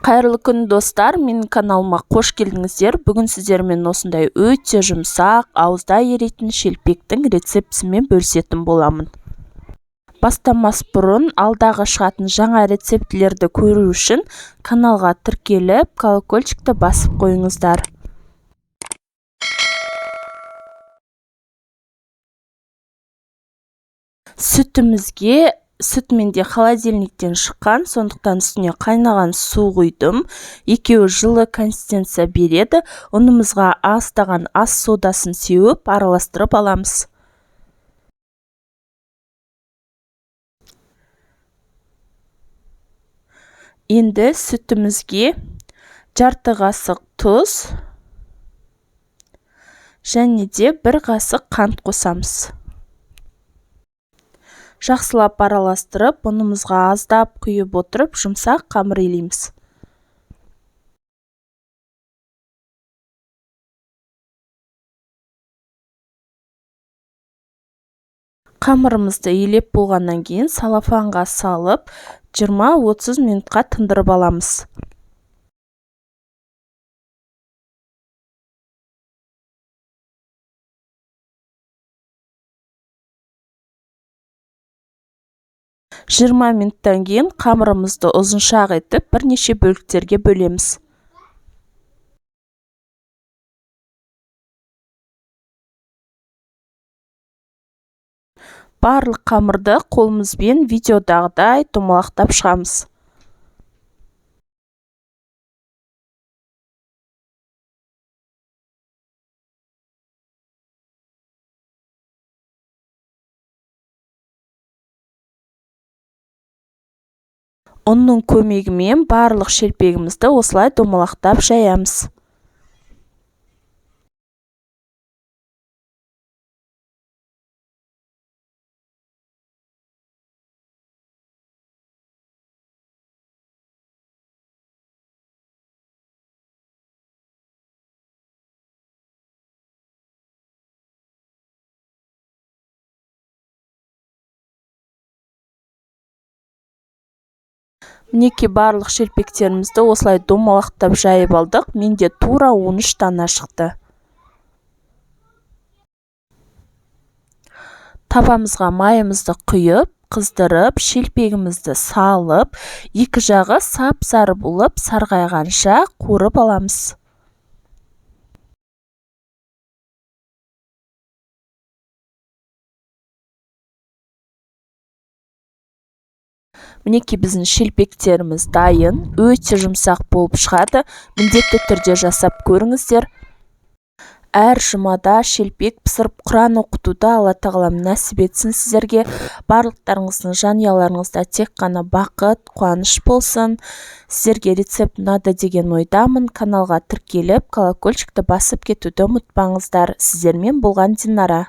Қайырлы күн, достар! Менің каналыма қош келдіңіздер. Бүгін сіздермен осындай өте жұмсақ, ауызда еритін шелпектің рецептісімен бөлісетін боламын. Бастамас бұрын алдағы шығатын жаңа рецептілерді көру үшін каналға тіркеліп, колокольчикті басып қойыңыздар. Сүтімізге, сүт менде холодильниктен шыққан, сондықтан үстіне қайнаған су құйдым. Екеуі жылы консистенция береді. Ұнымызға аздаған ас содасын сеуіп, араластырып аламыз. Енді сүтімізге жарты қасық тұз және де бір қасық қант қосамыз. Жақсылап араластырып, ұнымызға аздап құйып отырып, жұмсақ қамыр илейміз. Қамырымызды илеп болғаннан кейін салафанға салып, 20-30 минутқа тындырып аламыз. 20 минуттан кейін қамырымызды ұзыншақ етіп, бірнеше бөліктерге бөлеміз. Барлық қамырды қолымызбен видеодағыдай домалақтап шығамыз. Ұнның көмегімен барлық шелпегімізді осылай домалақтап жаямыз. Мінекей, барлық шелпектерімізді осылай домалақтап жайып алдық. Менде тура 13 дана шықты. Табамызға майымызды құйып, қыздырып, шелпегімізді салып, екі жағы сап-сары болып сарғайғанша қуырып аламыз. Мінекей, біздің шелпектеріміз дайын, өте жұмсақ болып шығады. Міндетті түрде жасап көріңіздер. Әр жұмада шелпек пісіріп, Құран оқытуды Алла тағалам нәсіп етсін сіздерге. Барлықтарыңыздың жанұяларыңызда тек қана бақыт, қуаныш болсын. Сіздерге рецепт ұнады деген ойдамын. Каналға тіркеліп, колокольчикті басып кетуді ұмытпаңыздар. Сіздермен болған Динара.